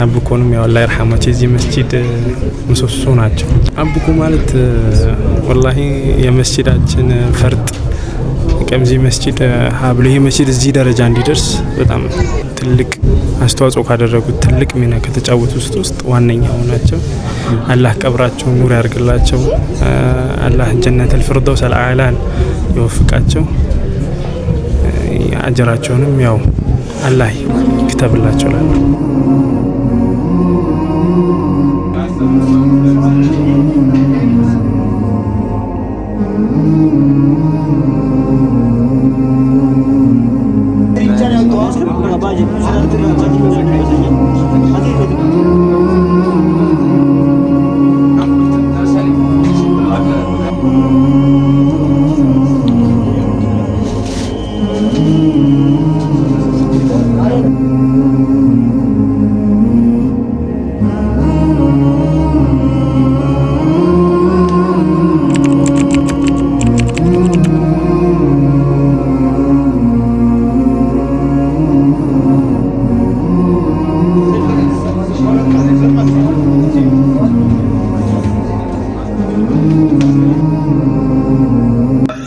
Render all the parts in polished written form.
አብኮንም ያው አላህ ይርሐማቸው የዚህ መስጂድ ምሰሶ ናቸው። አብኮ ማለት ወላሂ የመስጂዳችን ፈርጥ ቀምዚ መስጂድ ሀብሎ ይሄ መስጂድ እዚህ ደረጃ እንዲደርስ በጣም ትልቅ አስተዋጽኦ ካደረጉት፣ ትልቅ ሚና ከተጫወቱ ውስጥ ዋነኛው ናቸው። አላህ ቀብራቸውን ኑር ያርግላቸው። አላህ ጀነተል ፊርደውስ አልአዕላን ይወፍቃቸው። አጀራቸውንም ያው አላህ ይክተብላቸው እላለሁ።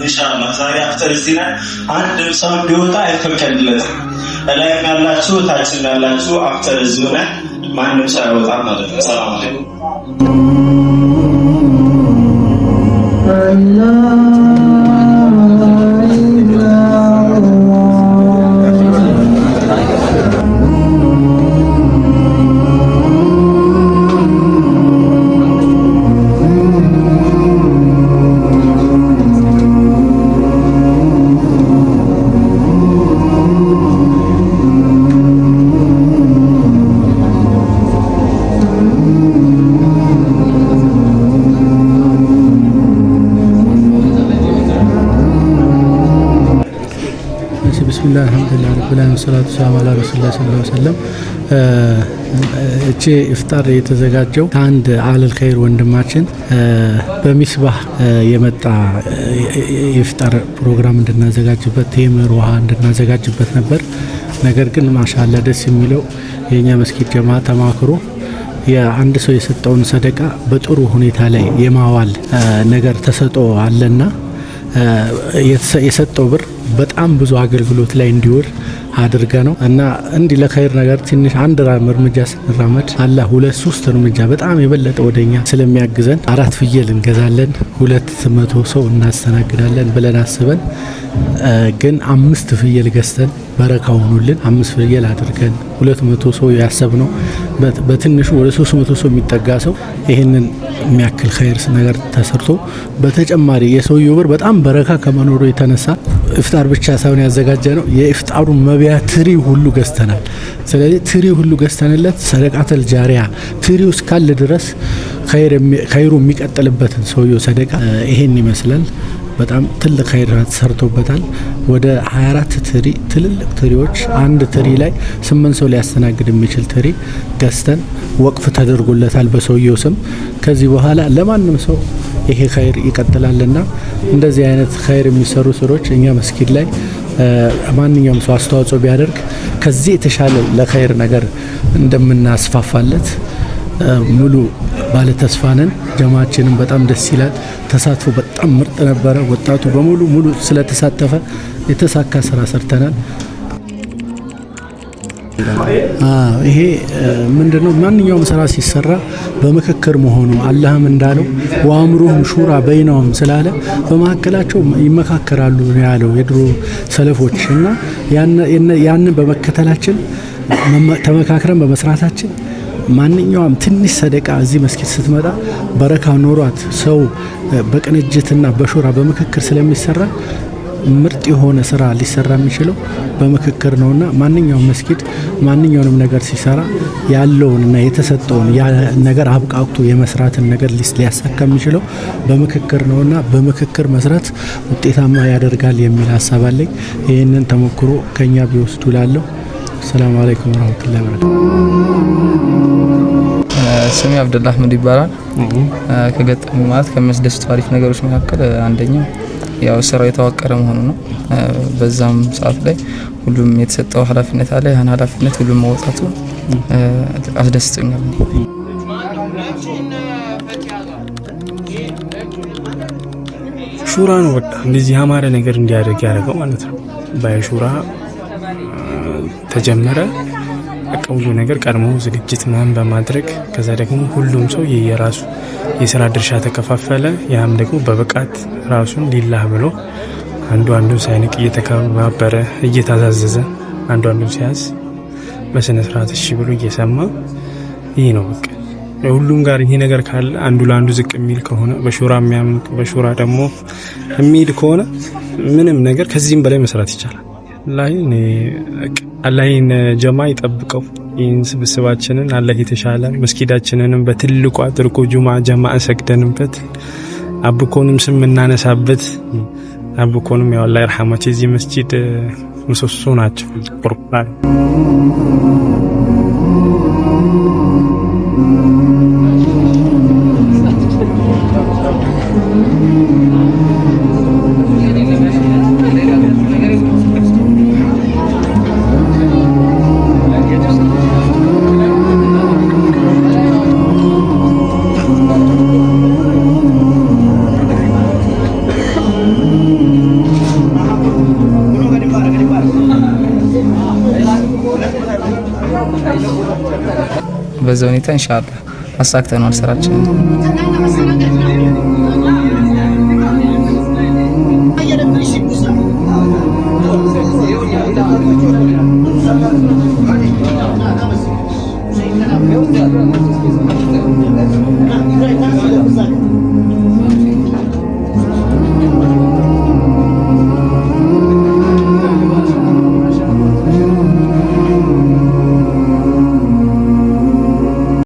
ኢንሻአላህ ዛሬ አፍጠር እዚህ ላይ አንድም ሰው እንዲወጣ አይፈቀድለትም። እላይም ያላችሁ ታችም ያላችሁ አፍጠር እዚሁ ነን። ማንም ሰው አይወጣም ማለት ነው። ሰላም አለይኩም። ብስሚላህ አልሐምዱሊላህ ረቢል ዓለሚን ወሰላቱ ወሰላሙ ዐላ ረሱሊላህ ሰለላሁ ዐለይሂ ወሰለም። እቺ ኢፍጣር የተዘጋጀው ከአንድ አህለል ኸይር ወንድማችን በሚስባህ የመጣ የኢፍጣር ፕሮግራም እንድናዘጋጅበት፣ ቴምር ውሃ እንድናዘጋጅበት ነበር። ነገር ግን ማሻአላህ ደስ የሚለው የኛ መስጊድ ጀማ ተማክሮ የአንድ ሰው የሰጠውን ሰደቃ በጥሩ ሁኔታ ላይ የማዋል ነገር ተሰጥኦ አለና የሰጠው ብር በጣም ብዙ አገልግሎት ላይ እንዲውል አድርገ ነው። እና እንዲህ ለኸይር ነገር ትንሽ አንድ እርምጃ ስንራመድ አላህ ሁለት ሶስት እርምጃ በጣም የበለጠ ወደኛ ስለሚያግዘን፣ 4 ፍየል እንገዛለን፣ 200 ሰው እናስተናግዳለን ብለን አስበን ግን 5 ፍየል ገዝተን በረካ ሆኑልን። 5 ፍየል አድርገን 200 ሰው ያሰብነው በትንሹ ወደ 300 ሰው የሚጠጋ ሰው ይሄንን የሚያክል ኸይር ነገር ተሰርቶ፣ በተጨማሪ የሰውየው ብር በጣም በረካ ከመኖሩ የተነሳ ኢፍጣር ብቻ ሳይሆን ያዘጋጀ ነው፣ የኢፍጣሩ መቢያ ትሪ ሁሉ ገዝተናል። ስለዚህ ትሪ ሁሉ ገዝተንለት ሰደቃተል ጃሪያ ትሪው እስካለ ድረስ ኸይሩ የሚቀጥልበትን ሰውየው ሰደቃ ይሄን ይመስላል። በጣም ትልቅ ኸይር ተሰርቶበታል። ወደ 24 ትሪ፣ ትልልቅ ትሪዎች፣ አንድ ትሪ ላይ 8 ሰው ሊያስተናግድ የሚችል ትሪ ገዝተን ወቅፍ ተደርጎለታል በሰውየው ስም። ከዚህ በኋላ ለማንም ሰው ይሄ ኸይር ይቀጥላልና እንደዚህ አይነት ኸይር የሚሰሩ ስሮች እኛ መስጊድ ላይ ማንኛውም ሰው አስተዋጽኦ ቢያደርግ ከዚህ የተሻለ ለኸይር ነገር እንደምናስፋፋለት ሙሉ ባለ ተስፋ ነን። ጀማችንም በጣም ደስ ይላል። ተሳትፎ በጣም ምርጥ ነበረ። ወጣቱ በሙሉ ሙሉ ስለተሳተፈ የተሳካ ስራ ሰርተናል። ይሄ ምንድነው? ማንኛውም ስራ ሲሰራ በምክክር መሆኑ፣ አላህም እንዳለው وأمرهم شورى بينهم ስላለ በመካከላቸው ይመካከራሉ ነው ያለው የድሮ ሰለፎች። እና ያንን በመከተላችን፣ ተመካክረን በመስራታችን ማንኛውም ትንሽ ሰደቃ እዚህ መስጊድ ስትመጣ በረካ ኖሯት ሰው በቅንጅትና በሹራ በምክክር ስለሚሰራ፣ ምርጥ የሆነ ስራ ሊሰራ የሚችለው በምክክር ነውና ማንኛውም መስጊድ ማንኛውንም ነገር ሲሰራ ያለውንና የተሰጠውን ነገር አብቃቅቶ የመስራትን ነገር ሊያሳካ የሚችለው በምክክር ነውና በምክክር መስራት ውጤታማ ያደርጋል የሚል ሀሳብ አለኝ። ይህንን ተሞክሮ ከኛ ቢወስዱ ላለሁ። ሰላም አለይኩም ወራህመቱላሂ ወበረካቱ። ስሜ አብደላ አህመድ ይባላል። ከገጠሙ ማለት ከሚያስደስቱ አሪፍ ነገሮች መካከል አንደኛው ያው ስራው የተዋቀረ መሆኑ ነው። በዛም ሰዓት ላይ ሁሉም የተሰጠው ኃላፊነት አለ። ያን ኃላፊነት ሁሉም መወጣቱ አስደስቶኛል። ሹራ ነው በቃ እንደዚህ ያማረ ነገር እንዲያደርግ ያደረገው ማለት ነው። በሹራ ተጀመረ። በቃ ሁሉ ነገር ቀድሞ ዝግጅት ምናምን በማድረግ ከዛ ደግሞ ሁሉም ሰው የየራሱ የስራ ድርሻ ተከፋፈለ። ያም ደግሞ በብቃት ራሱን ሊላህ ብሎ አንዱ አንዱን ሳይንቅ እየተከባበረ እየታዛዘዘ አንዱ አንዱን ሲያዝ በስነ ስርዓት እሺ ብሎ እየሰማ ይህ ነው በቃ ሁሉም ጋር ይሄ ነገር ካለ አንዱ ለአንዱ ዝቅ የሚል ከሆነ በሹራ የሚያምን በሹራ ደግሞ የሚሄድ ከሆነ ምንም ነገር ከዚህም በላይ መስራት ይቻላል። ላይ አላህን ጀማ ይጠብቀው። ይህን ስብስባችንን አላህ የተሻለ መስጊዳችንንም በትልቁ አድርጎ ጁማ ጀማ ሰግደንበት አብኮንም ስም የምናነሳበት አብኮንም ያው አላህ ይርሐማቸው የዚህ መስጂድ ምሰሶ ናቸው። ቁርባን በዛ ሁኔታ ኢንሻአላህ አሳክተነዋል ስራችንን።